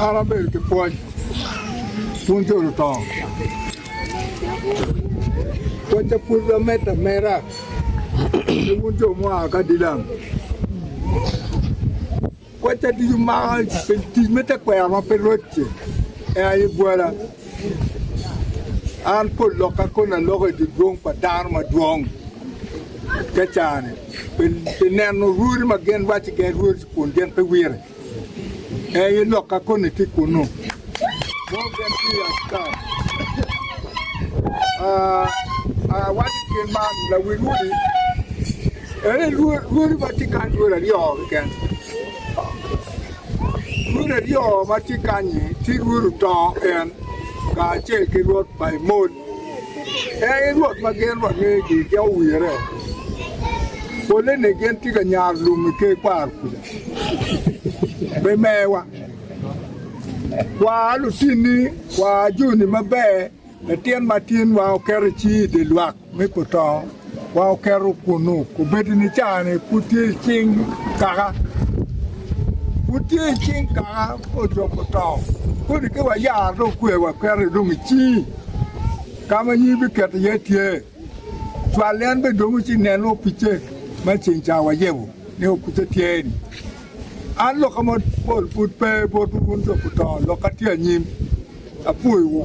An abedo ki pwoc wun jo lutongo. Pwocca pud amedde ameda ki wun jo mua ka Dilam. Pwocca ducu mako pi tic me tekwero ma pe roc-ci, en aye bwola. An pol lokka kono aloko i dye dwong pa dano madwong te caa-ni pi neno rwodi ma gin wacci gin rwodi kun gin pe wire. En aye lokka koni tye kunnu. Mo gin tye i askar. Awaco gin man lawil odi, en aye rwodi ma tye kany rwodi aryo keken. Rwodi aryo ma tye kany-nyi tye rwod otongo en kacel ki rwod pa Emol. En aye rwot ma gin wangeyogi gin owire. Polle ni gin tye ka nyaro lum i ker kwaro kuca. Pe mewa. Kwa lutinni, kwa joni maber, latin ma tin wa oketo i cii i dye lwak me poto wa oketo kunnu. Kobedo ni caa-ni pud tye i cing kaka, pud tye i cing kaka ojo poto. Kodi ki wayaro dong kwe waketo dong i cii ka ma nying biketo iye tye. Cwal en bene dong ci nen opicce ma ceng ca wayebo ni opicce tye-ni. An lokka mapol pud pe botwu wun jo poto, lokka tye anyim. Apwoyowu.